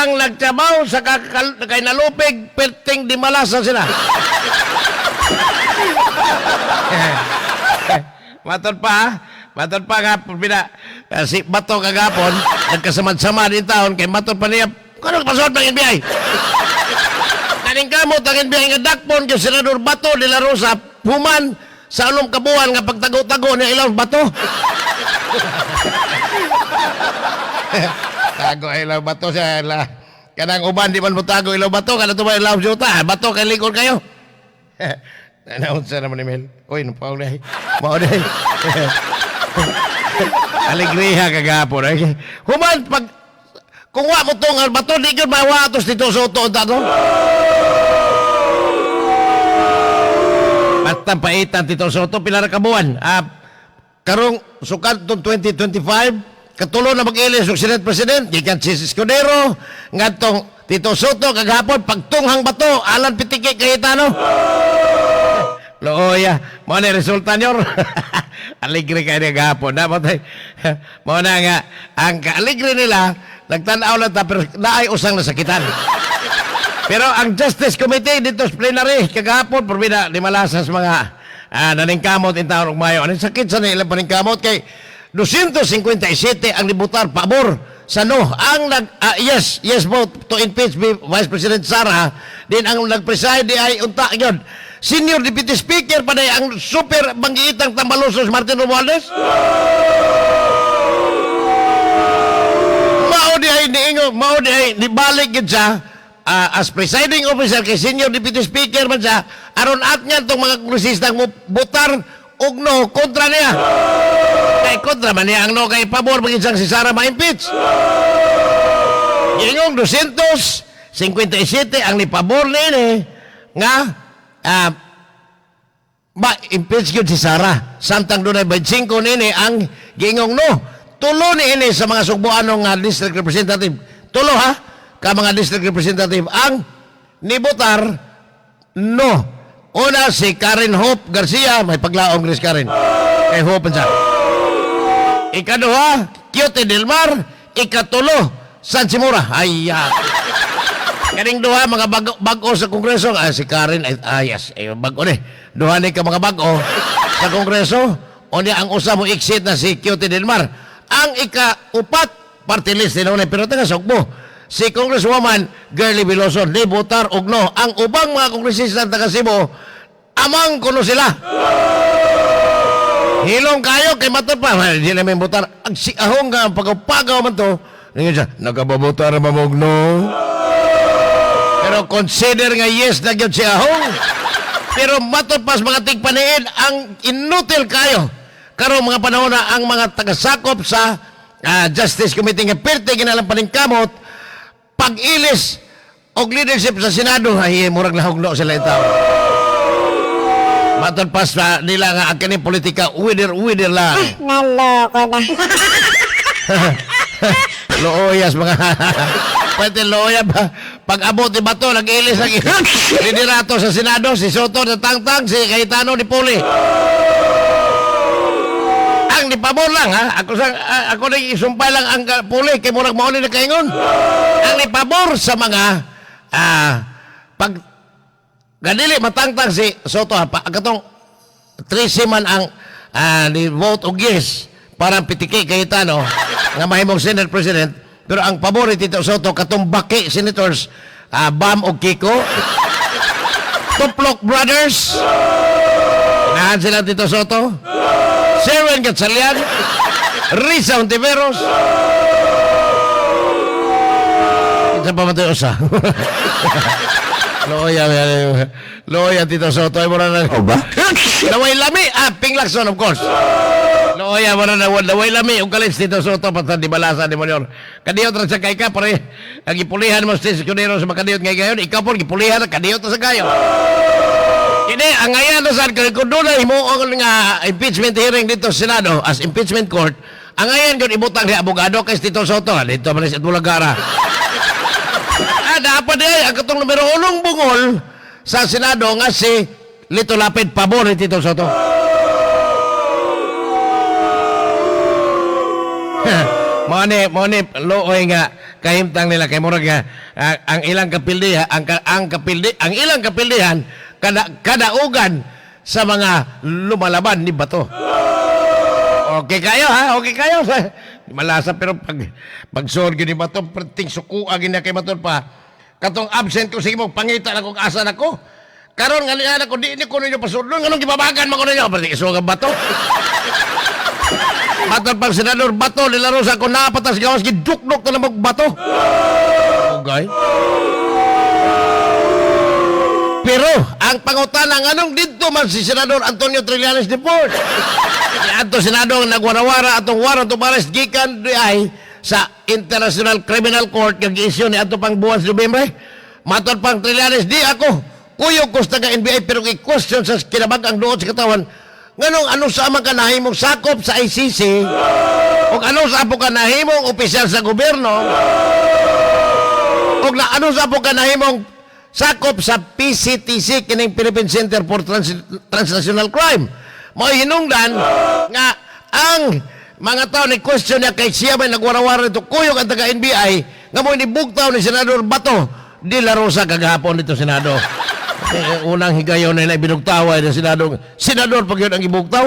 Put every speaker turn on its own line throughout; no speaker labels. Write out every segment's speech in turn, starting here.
Ang nagtrabaho sa kakal, kay nalupig, perting di malasa sila. Matod pa, ha? Matod pa nga, pina, si Bato kagapon, nagkasamad-sama din taon, kay matod pa niya, kano pasuot ng NBI? Naningkamot ang NBI nga dakpon kay Senador Bato de la Rosa, human sa along kabuan nga pagtago-tago niya ilaw bato. Tago ilaw bato siya. Ila. Kanang uban di man mo tago ilaw bato, kanang tuba ilaw juta. Bato kay likod kayo. Naunsa naman ni Mel. Uy, napaw na. Mao na. Alegria kagapon. Ay. Human pag kung wa mo tong bato di gyud mawatos dito sa uto unta to. Basta paitan Tito Soto pila ra ka buwan. Karong sukad tong 2025 katulo na mag-ilis og Senate President gikan si Escudero ngadtong Tito Soto kagahapon pagtunghang bato Alan Pitiki Cayetano. Looya, mao na resulta nyor. Alegre kay niya gahapon. Dapat ay mao na nga ang kaalegre nila nagtan-aw lang ta pero naay usang nasakitan. Pero ang Justice Committee dito sa plenary kagahapon porbida di malasas mga naningkamot in taon og mayo. Anong sakit sa nila paningkamot kay 257 ang nibutar pabor sa no. Ang nag yes vote to impeach Vice President Sara din ang nag-preside di ay unta yun. Senior Deputy Speaker pa day ang super banggiitang Tambalusos Martin Romualdez. Mao di ay niingo, mao di ay nibalik gyud siya as presiding officer kay Senior Deputy Speaker man siya aron at niya tong mga kongresistang mo botar og no kontra niya. Kay kontra man niya ang no kay pabor maging siyang si Sara ma-impeach. Ingong 257 ang nipabor nini nga ma-impeach gyud si Sara. Samtang dunay 25 nini ang giingong no. Tulo ni ini sa mga sugboanong nga district representative. Tulo ha ka mga district representative ang nibotar no. Una si Karen Hope Garcia, may paglaom Chris Karen. Kay Hope siya. Ikaduha, Cutie Del Mar. Ikatulo, San Simura. Ay, kaning duha mga bago, bago sa Kongreso. Ah, si Karen, ay, yes, ay, bago ni. Duha ni ka mga bago sa Kongreso. O niya ang usa mo exit na si Cutie Del Mar. Ang ika-upat, party list din pero taga Sugbo. Si Congresswoman Girlie Biloson, ni botar og no. Ang ubang mga kongresista taga Cebu, amang kuno sila. Hilong kayo kay matod pa. Di na may botar. Ang si ahong nga pagpagaw man to. Ningon siya, nakababotar mamog no. Pero consider nga yes na gyud si ahong. Pero matod pas mga tigpaniid ang inutil kayo. Karong mga panahon na ang mga tagasakop sa Justice Committee nga pirti ginalang paningkamot pag-ilis og leadership sa Senado ay murag lahog no sila itaw. Matod pas na nila nga ang kaning politika wider-wider lang.
Naloko na.
Looyas mga pwede looya ba pag abot ni Bato nag-ilis ang liderato sa Senado si Soto na tangtang si Cayetano ni Puli ang ni pabor lang ha ako sa ako na isumpay lang ang Puli kay murag mao ni nakaingon ang ni pabor sa mga pag ganili matangtang si Soto ha pa, katong 13 man ang ni vote og yes para pitiki Cayetano nga mahimong Senate President pero ang pabor ni Tito Soto katong baki senators Bam og Kiko Tuplok Brothers nahan sila Tito Soto Sherwin Gatchalian Risa Hontiveros kinsa pa man to usa. Looya, looya Tito Soto ay mura na
O ba?
Naway lami, Ping Lacson of course. Looya mo na naway lami og kalit Tito Soto patan di balasa ni Monyor. Kadiyot ra sa kay ka pare. Ang gipulihan mo si Escudero sa makadiyot ngay gayon, ikaw po gipulihan kadiyot sa kayo. Kini ang ngayon na saan kay kung dunay himuong nga impeachment hearing dito sa Senado as impeachment court, ang ngayon gyud ibutang ni abogado kay Tito Soto dito man sa Bulagara. Dapat ay ang katong numero unong bungol sa Senado nga si Lito Lapid pabor ni Tito Soto. Mao ni looy nga Kahimtang nila kay murag ang ilang kapildihan ang kapildi ang ilang kapildihan kada kadaugan sa mga lumalaban ni Bato. Okay kayo ha, okay kayo. Malasa pero pag pagsuod gyud ni Bato, perting suko gid na kay Bato pa. Katong absent ko, sige mo pangita na kung asa nako. Karon nga niya ko di ni ko ninyo pasudlon, nganong gibabagan man ko ninyo? Perting isugo ang Bato. Matod pang Senador Bato de la Rosa, kung napatas gawas, gidukdok na namang Bato. Okay. Pero ang pangutana, nganong didto man si Senador Antonio Trillanes de Port? Ato Senado ang nagwarawara atong warrant of arrest gikan di ay sa International Criminal Court nga gi-issue ni ato pang buwan sa Nobyembre. Matod pang Trillanes, di ako kuyog ko sa taga NBI, pero i-question sa kinabag-ang duot sa katawan, nganong ano sa man ka nahimong sakop sa ICC o ano sa po ka nahimong opisyal sa gobyerno o na ano sa po ka nahimong sakop sa PCTC, kining Philippine Center for Transnational Crime. Mao hinungdan nga ang mga tao ni question niya kay siya may nagwarawara nito, kuyog ang taga NBI nga mo inibugtaw ni Senador Bato de la Rosa kagahapon dito Senado. Eh, unang higayon na binugtaw ay ng Senado. Senador pag yun ang ibugtaw.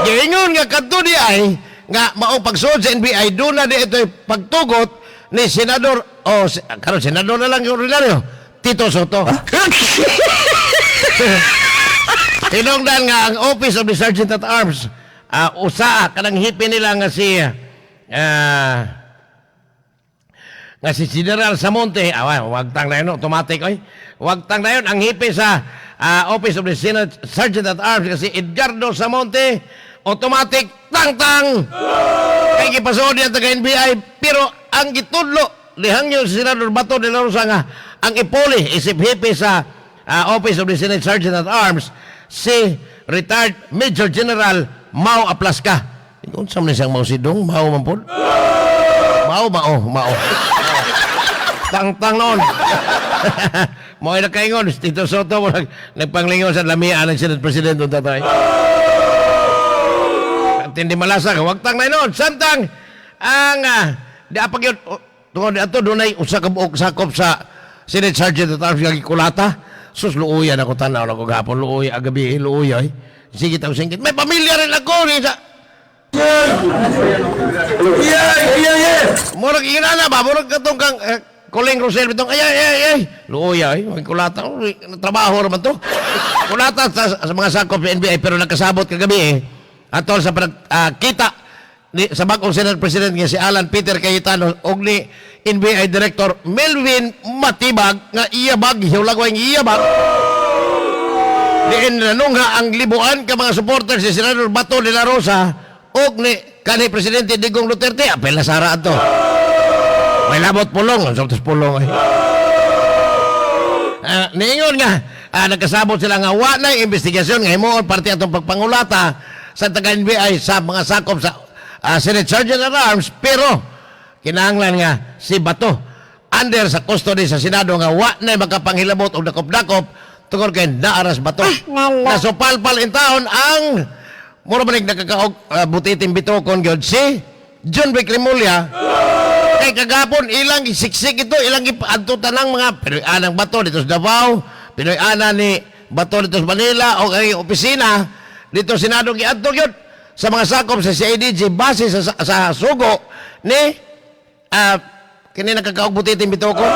Giingon nga kadto di ay nga maong pagsuod sa NBI doon na di ito'y pagtugot ni Senador o si, karon senador na lang yung ordinaryo Tito Sotto. Tinungdan nga ang Office of the Sergeant at Arms, usaa kanang hipi nila nga si General Samonte, wag tang na yun, automatic oy. Wag tang na yun, ang hipi sa Office of the Senate Sergeant at Arms kasi Edgardo Samonte, automatic tang tang. Kay gipasuod niya taga NBI, pero ang gitudlo lihangyo si Senador Bato de la Rosa nga ang ipuli isip hipi sa Office of the Senate Sergeant at Arms si retired Major General Mao Aplasca. Unsa man siyang Mao Sidong, Mao man pod. Mao, mao, mao. Tang-tang noon. Mo ay nakaingon, Tito Sotto mo nagpanglingon sa lamian ng Senate President ng tatay. Tindi malasa, wag tang na noon. Samtang, ang, di apag yun, oh, tungod ato, dunay usa ka buok sakop sa Senate Sergeant at Arms nga gikulata. Sus, luuyan ako tanaw ako gapon, luuya, agabi, luuya. Eh. Sige, tao singkit. May pamilya rin ako. Ni sa,
Yeah.
Murag ingana ba? Murag katong kang Kuling Rosel bitong ay ay ay ay. Luoya ay, mga kulata, uy, trabaho naman to. Kulata sa mga sakop sa NBI pero nagkasabot kagabi eh. Atol sa pag kita ni sa bagong Senate President nga si Alan Peter Cayetano og ni NBI Director Melvin Matibag nga iyabag, hiulagway nga iyabag. Diin nanungha ang libuan ka mga supporters si Senador Bato de la Rosa og ni kanhi Presidente Digong Duterte. Apel na sara ato. May labot pulong, ang sabtos pulong ay. Niingon nga, nagkasabot sila nga wa na investigasyon nga himuon parte atong pagpangulata sa taga NBI sa mga sakop sa Senate Sergeant at Arms, pero kinahanglan nga si Bato under sa custody sa Senado nga wa na makapanghilabot og dakop-dakop tungod kay naaras Bato. Nasupalpal in taon ang mura man nakakaog butiting bitokon gyud si John Vic Remulla. Kay kagapon ilang isiksik ito, ilang ipaadto tanang mga Pinoy anang Bato dito sa Davao, Pinoy ana ni Bato dito sa Manila o kay opisina dito sa Senado giadto gyud sa mga sakop sa CIDG base sa sugo ni kini nakakaog butiting bitokon.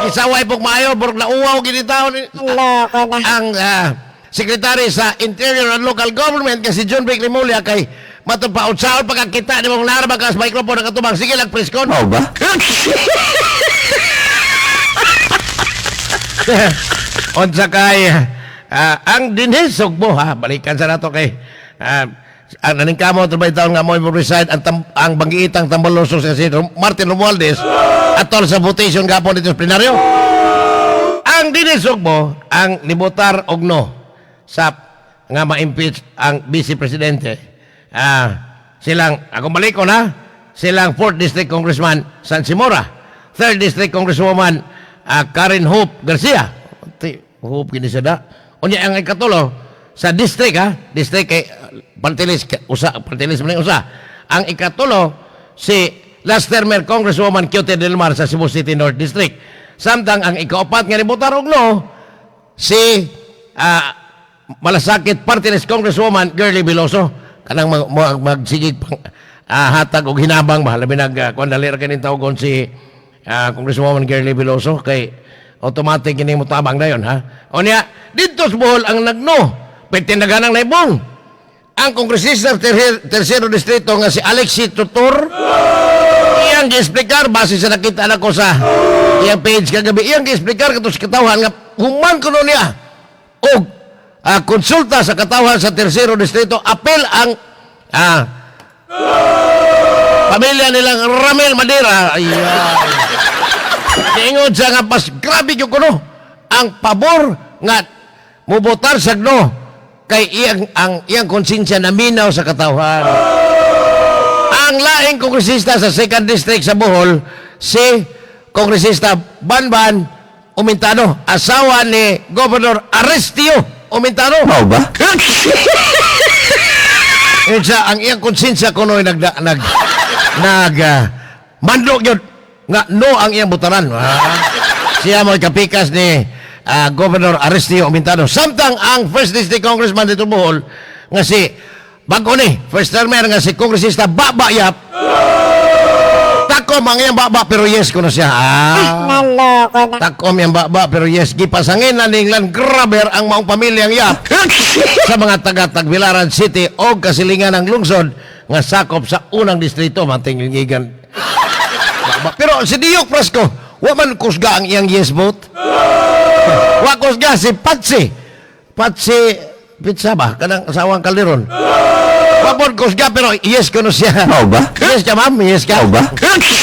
Gisaway pog maayo, burog na uwaw gini taon
Loko na.
Ang sekretary sa Interior and Local Government kasi John Vic Remulla kay matod pa unsaon pagkakita ni mong naraba ka sa microphone ang katubang, sige lang press con.
Mao ba?
Unsa kay ang dinhisog mo ha, balikan sa nato kay ang naningkamot ba taon nga mo resign ang, ang banggiitang Tambaloslos kasi Martin Romualdez atol sa votation gapon dito sa plenaryo. Ang dinisog mo ang nibotar og no sa nga ma-impeach ang vice presidente. Silang akong balikon ha, silang 4th District Congressman San Simora, 3rd District Congresswoman Karen Hope Garcia. Ti Hope kini siya da. Unya ang ikatulo sa district ha, district kay Partilis usa, Partilis man usa. Ang ikatulo si last termer Congresswoman Cutie Del Mar sa Cebu City North District. Samtang ang ikaapat nga nibotar og no, si Malasakit Party List Congresswoman Girlie Veloso, kanang magsigig pang hatag og hinabang ba, labi nag kuan, dali ra kaning tawgon si Congresswoman Girlie Veloso kay automatic kini mo tabang dayon ha. Unya didto sa Bohol, ang nagno perti naganang naibong ang kongresista tersero distrito nga si Alexi Tutor. Iyang giexplikar, base sa nakita nako sa iyang page kagabi, iyang giexplikar kato sa katawhan nga human kuno niya og konsulta sa katawhan sa tersero distrito, apil ang pamilya nilang Ramil Madera. Ayan. Niingon siya nga mas grabe gyud kuno ang pabor nga mubotar sa no kay iyang konsensya naminaw sa katawhan. Ang laing kongresista sa second district sa Bohol, si Kongresista Banban Umitano, asawa ni Governor Arestio Umitano.
Mao ba?
Yun siya, ang iyang konsensya kuno nag nag nag mando gyud nga no ang iyang butaran. Siya mo kapikas ni Governor Arestio Umitano. Samtang ang First District Congressman dito Bohol nga si bago ni first termer nga si Kongresista Baba Yap, takom ang iyang baba pero yes kuno siya.
Naloko na.
Takom yung baba pero yes, gipasangin na ning land grabber ang maong pamilyang Yap sa mga taga Tagbilaran City o kasilingan ng lungsod nga sakop sa unang distrito matinglingigan. Baba. Pero si Diok Frasco, wa man kusga ang iyang yes vote. Wa kusga si Patsy. Patsy Pizza ba? Kanang asawang Calderon. Wa pod kusga pero yes kuno siya.
Mao ba?
Yes ka, ma'am, yes ka.
Mao ba?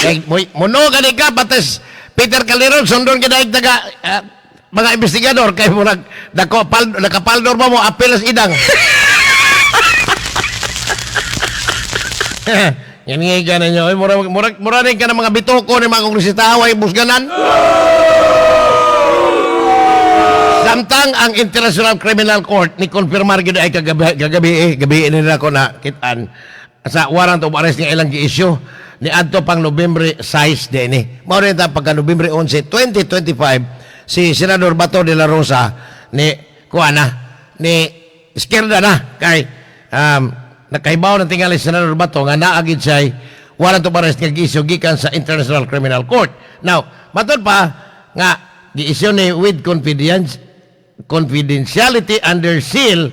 Kay muno gani ka pates Peter Calderon, sundon ka daig taga mga investigador kay murag dako pal, nakapaldor ba mo apel sa idang. Yan nga ganan nyo. Ay, mura, mura, mura rin ka ng mga bitoko ni mga kongresista, way busganan. Samtang ang International Criminal Court ni konfirmar gyud ay kagabi, kagabi eh, gabi nila ko na kitan sa warrant of arrest nga ilang gi-issue ni adto pang Nobyembre 6 dinhi. Mao rin ta pagka Nobyembre 11, 2025, si Senador Bato de la Rosa ni kuha na ni iskerda na kay nakahibaw ng tingali si Senador Bato nga naa gid siya warrant of arrest nga gi-issue gikan sa International Criminal Court. Now, matod pa nga gi-issue ni with confidence confidentiality under seal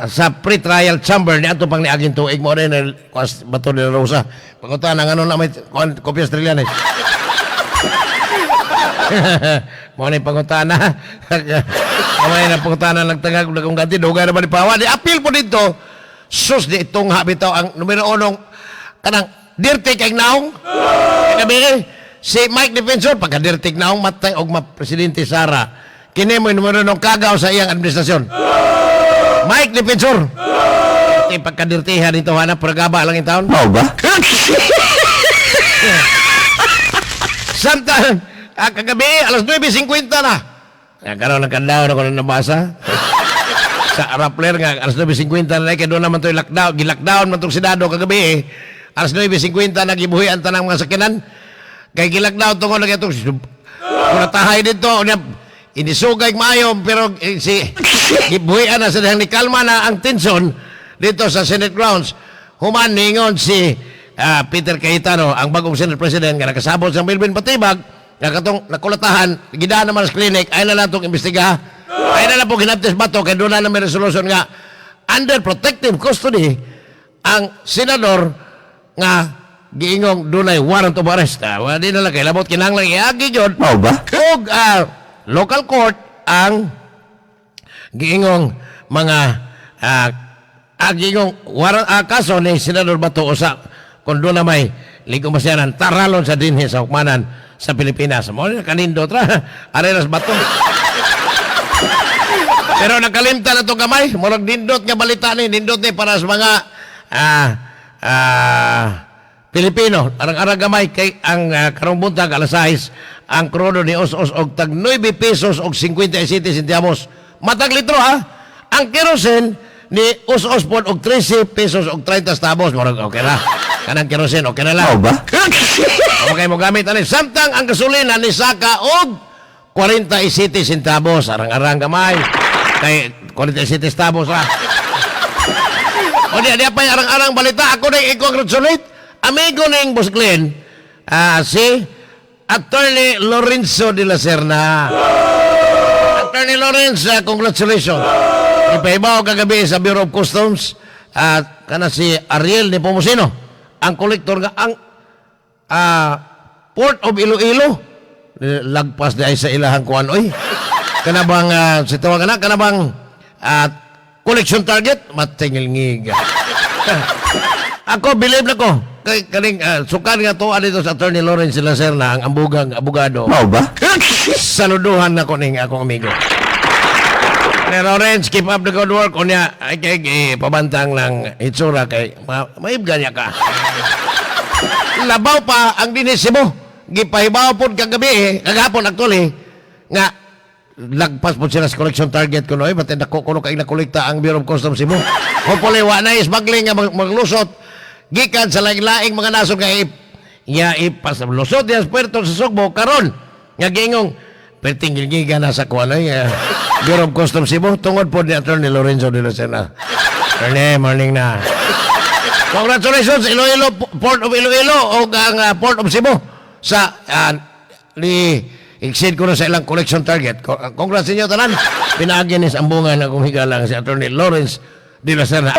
sa pre-trial chamber ni ato pang niaging tuig. Mo rin kuas Bato de la Rosa. Pangutan ang ano na may kuan kopya Trillanes. Mo ni pangutana. Mo ni pangutana nagtangag og kung ganti dugay na ba ni pawa di apil po dito. Sus, di itong bitaw ang numero unong kanang dirty kay naong. Kagabi si Mike Defensor pagka dirty naong matay og ma Presidente Sara. Kini mo numero unong kagaw sa iyang administrasyon. Mike Defensor. Iti pagkadirtihan nito hanap pagaba lang in taon.
Mao ba?
Samtang kagabi, alas 9:50 na. Nagkaroon ng kandaw na ko na nabasa sa Rappler nga alas 9:50 na kaya doon naman to'y lockdown. Gi-lockdown man itong si Dado kagabi eh. Alas 9:50 na gibuhi ang tanang mga sakinan. Kay gi-lockdown tungod na itong tahay dito. Unya, inisugay maayo pero eh, si gibuhian na sa dihang ni kalma na ang tensyon dito sa Senate grounds. Human ningon si Peter Cayetano, ang bagong Senate President nga nakasabot sa Melvin Patibag, nga katong nakulatahan, gidaan naman sa clinic, ay na lang itong imbestiga. Ay na lang po ginabtis Bato, kay doon na may resolution nga under protective custody ang senador nga giingong dunay warrant of arrest. Wala di na lang kay labot kinahanglan iagi gyud
Mao ba?
og local court ang giingong mga giingong warrant kaso ni Senador Bato usa kung doon na may ligong masyanan taralon sa dinhi sa hukmanan sa Pilipinas. Mo na kanindot ra. Arenas Bato. Pero nakalimtan na itong kamay. Murag nindot nga balita ni. Nindot ni para sa mga Pilipino. Arang-arang gamay kay ang karong buntag alas 6 ang krudo ni os-os og tag 9 pesos og 57 centavos. Matag litro ha. Ang kerosene ni os-os pod og 13 pesos og 30 centavos. Murag okay ra. Kanang kerosene, okay na lang.
Mao ba?
Okay mo gamit ani. Samtang ang gasolina ni saka og 47 centavos, arang-arang gamay. Kay 47 centavos ra. O di pa arang-arang balita ako ning i-congratulate amigo ning Boss Glenn, si Attorney Lorenzo de la Serna. Attorney Lorenzo, congratulations. Ipahibaw kagabi sa Bureau of Customs at kana si Ariel Nepomuceno, ang kolektor nga ang Port of Iloilo. Lagpas di ay sa ilahang kuan oy. Kana bang si tawag na kana bang collection target matingil ngig. Ako believe na ko kay kaning sukan nga tuwa dito sa Attorney Lawrence de la Serna, ang ambugang abogado.
Mao ba?
Saluduhan na ko ning akong amigo. Ni Lawrence, keep up the good work. Unya, ay kay pabantang lang itsura kay maibga niya ka. Labaw pa ang dinhi Cebu. Gipahibaw pod kagabi eh, kagahapon actually, nga lagpas po sila sa collection target kuno eh, batin dako kuno kay nakolekta ang Bureau of Customs Cebu. Hopefully wa na smuggling nga maglusot gikan sa laing-laing mga nasod nga ya ipas lusot diya sa puerto sa Sugbo karon nga giingong perting gilgigan na sa kuan ay Bureau of Customs Cebu tungod po ni Attorney Lorenzo de la Serna. Attorney, morning na. Congratulations, Iloilo, Port of Iloilo o ang Port of Cebu sa ni exceed ko na sa ilang collection target. Congrats inyo tanan. Pinaagi ni sa ambungan akong higalang si Attorney Lawrence de la Serna.